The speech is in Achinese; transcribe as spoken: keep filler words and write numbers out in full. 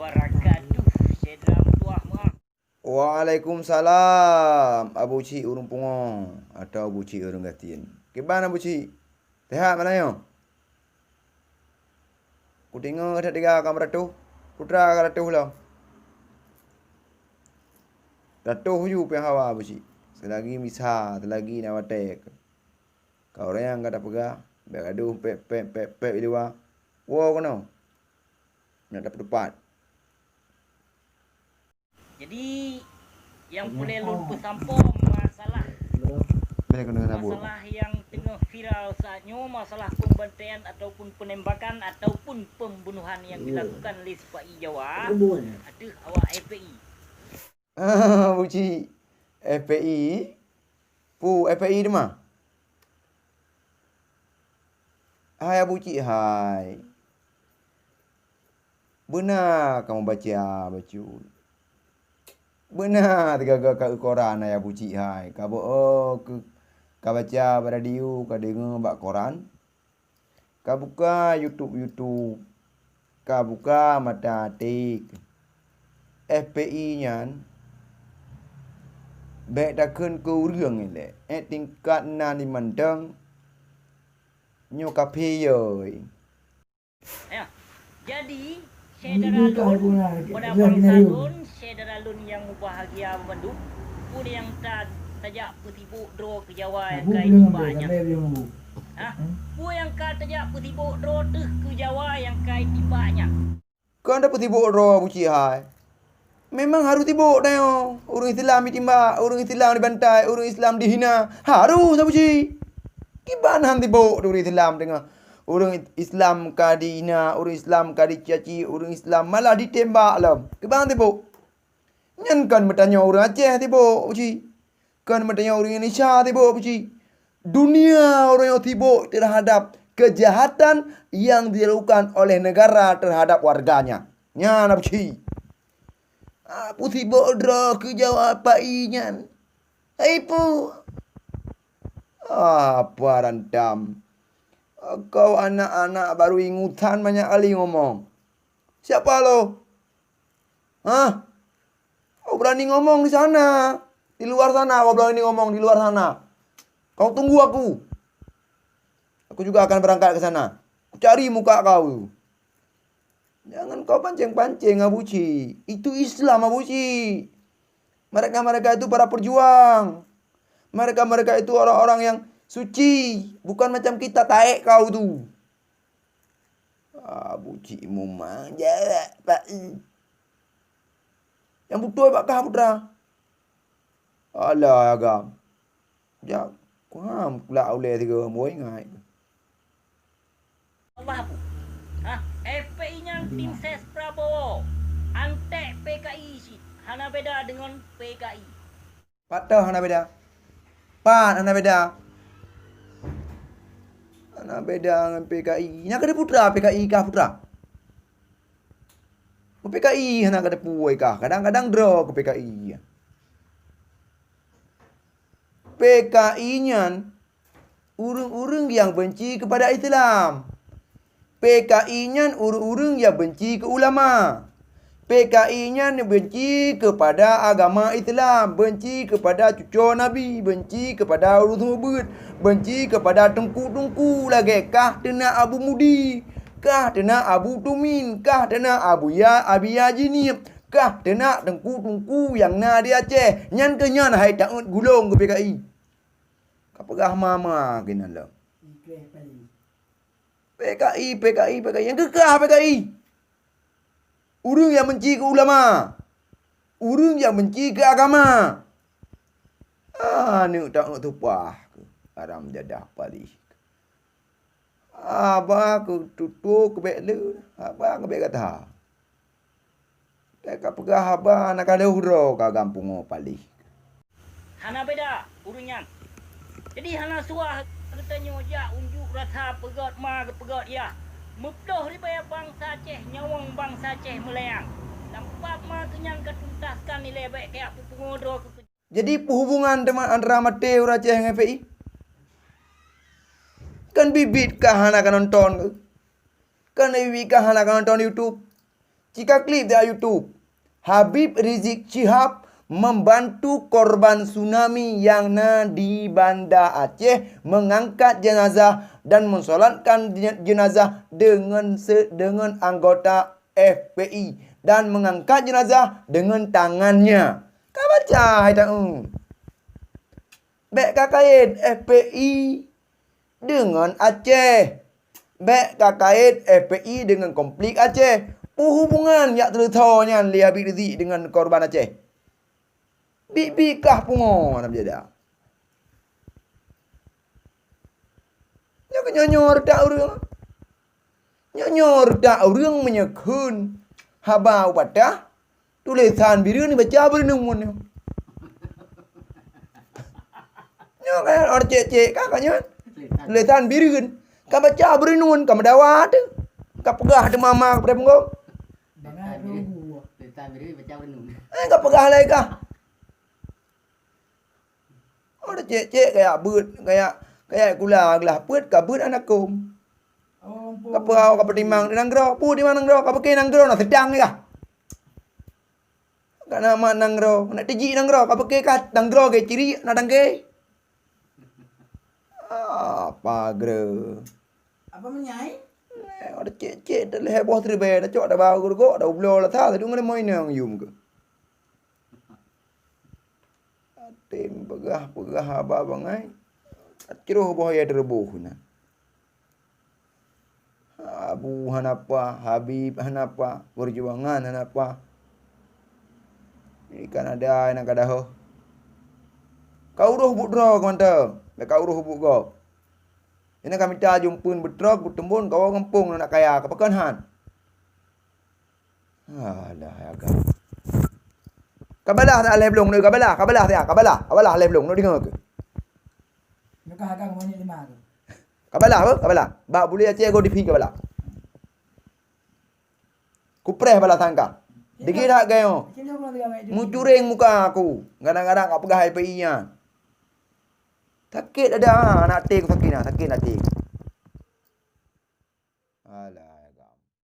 Wabarakatuh. Syedara meutuah meuah. Waalaikumsalam, Abu Cik ureuëng pungo atau Abu Cik ureuëng gasien. Kiban Abu Cik? Sehat meunan nyoe? Kudeungoe that tiga ka meuratoh, putra ka ratoh lom. Ratoh ju pih hawa Abu Cik. Selagi misa, selagi na watée. Ka ureuëng nyang ka tapeugah, bék gadoh pép-pép pép-pép di luwa. Woe keunoe. Nak tapeutupat. Jadi, nyang peureulée lôn peusampoe masalah, Boleh kena nabur. Masalah nyang teungoh viral saat nyoe, masalah pembantaian ataupun penembakan ataupun pembunuhan yang dilakukan oleh sipa-i Jawa ateueh awak F P I. Abu Cik, F P I? Peue F P I teuma? Hai Abu Cik hai. Beuna kamoe baca bacut. Beuna teugaga ka eu koran hai Abu Cik hai. Ka beuo keu ka baca bak radio, ka deungoe bak koran. Ka buka YouTube-YouTube, ka buka mata até. F P I nyan bék takheun keu ureuëng ilée, eh, tingkat na di mantong nyoe kaphé yoi. Ya, jadi, syedara lôn, pada bansa lôn, syedara lôn nyang mubahgia bandum, peue nyang ta-, tajak peusibok droe keu Jawa nyang ka itimbak nyan? Ha? Peue nyang ka tajak peusibok droe teuh keu Jawa nyang ka itimbak nyan? Kon tapeusibok droe Abu Cik hai. Memang harôh sibok tanyoe. Ureuëng Islam jitimbak, ureuëng Islam jibantai, ureuëng Islam jihina. Harôh Abu Cik. Kiban han sibok ureuëng Islam teungoh. Ureuëng Islam ka dihina, ureuëng Islam ka dicaci, ureuëng Islam malah jitembak lom. Kiban sibok. Nyan kon meutanyoe ureuëng Aceh sibok Abu Cik. Kon meutanyoe ureuëng Indonesia sibok Abu Cik. Dunia ureuëng nyoe sibok terhadap kejahatan yang dilakukan oleh negara terhadap warganya. Nyan Abu Cik. Abu sibok droe keu Jawa F P I nyan. Hai peue? Apa rantam? Kau anak-anak baru ingutan banyak kali ngomong. Siapa lo? Hah? Kau berani ngomong di sana. Di luar sana kau berani ngomong, di luar sana. Kau tunggu aku. Aku juga akan berangkat ke sana. Aku cari muka kau. Jangan kau pancing-pancing, Abu Cik. Itu Islam, Abu Cik. Mereka-mereka itu para pejuang. Mereka-mereka itu orang-orang yang suci. Bukan macam kita, taek kau tu. Abu Cik Muma jarak, Pak. Nyang beutôi bak kah, Putra? Alah, agam. Jak, kuham kulak ulée sigoe, moi ngai. Allah Abu. Hah, F P I nyan tim ses Prabowo. Antek P K I cit. Hana beda deungon P K I. Patah hana beda. Pat hana beda. Hana beda ngon P K I. Nyan keuh Putra, P K I kah Putra? P K I hana kateupeue kah. Kadang-kadang droe keu P K I. P K I nyan ureuëng-ureuëng nyang benci keupada Islam. P K I nyan ureuëng-ureuëng nyang benci keu ulama. P K I nyan benci keupada agama Islam, benci keupada cucoe Nabi, benci keupada ureuëng seumeubeuet, benci keupada teungku-teungku lagée kah teunak Abu Mudi, kah teunak Abu Tumin, kah teunak Abu Ya-, Abi Yajinieb, kah teunak teungku-teungku nyang na di Aceh. Nyan keuh nyan hai taát gulong keu P K I. Ka peugah mama keunan lom. P K I, P K I, P K I. Nyang keuh kah P K I? Ureuëng nyang benci keu ulama. Ureuëng nyang benci keu agama. Aneuëk taát tumpah keuh. Haram jadah palih. Haba keuh tutoe keuh bék le, haba keuh bék gata. Teuka peugah haba na ka lheueh uroe ka gampông palih. Hana beda ureuëng nyan. Jadi hana suah geutanyoe jak unjuk rasa peugét ma geupeugét yah. Meuploh ribée bansa Aceh nyawöng bansa Aceh meuleueng. Lam bab ma keuh nyan ka tuntaskan ilée bék kajak peupungo droe keu Jadi, peue hubungan teuma antara maté ureuëng Aceh ngon F P I? Kan biet-biet kah hana ka nonton keuh? Kan biet-biet kah hana ka nonton YouTube? Cika klip di YouTube. Habib Rizik Syihab membantu korban tsunami yang na di Banda Aceh mengangkat jenazah dan mensolatkan jenazah dengan se-, dengan anggota F P I dan mengangkat jenazah dengan tangannya. Ka baca hai taeu. Bèk ka kait F P I dengan Aceh. Bèk ka kait F P I dengan konflik Aceh. Peue hubungan jak teuleusoe nyan lé Habib Rizik dengan korban Aceh? Biet-biet kah pungo lam jada. Nyoe keuh nyoe-nyoe reutak ureueng. Nyoe-nyoe reutak ureueng meunyoe kheun haba u patah, tulésan bireuen baca beureunuen nyoe. Nyoe ka orang cek-cek ka, ka nyoe. Tulésan bireuen. Ka baca beureunuen, ka meudawa teuh. Ka peugah teuma ma kepada punggong. Tulésan bireuen, tulésan bireuen baca beureunuen. Eh, ka peugah lagèe ka. Oh, cek-cek kaya beuet, kaya, kaya kula glah peuet ka beuet aneuk kôm. Ka peurau, ka peutimang di nanggroe, peue di nanggroe, ka peuke nanggroe na seudang ya. Ka na mat nanggroe, na tiji nanggroe, ka peuke ka nanggroe ke ciri na tangke. Apa gre? Apa menyai? Eh, ada cek-cek dah lehai boh tribe, dah cok dah bau gurgok, dah ublo lah sa, tadi ngalai main yang yum ke. Até peugah-peugah haba bangai, ka troh boh ya teureubôh na. Abu hana pa, Habib hana pa, peujuangan hana pa. Di Kanada nyang ka dahôh. Ka uroh buet droe keu mantong, ka uroh buet gob. Ina ka mita jumpeuen beutrok, beuteumbon, kawoe gampông na kaya, ka pakon han. Alah, ya kan. Kabalah tak leh blong, kabalah, kabalah tak, kabalah, kabalah leh blong, deungoe ke? Nyoe ka hagang monyet lima tu. Kabalah apa? Kabalah. Bak bulèe Aceh go dipi kabalah. Kupreh balah sangka. Dikit hak gayo. Mucureng muka aku. Kadang-kadang ka peugah hai pei nyan. Sakét dada, aneuk até sakét na, sakét até.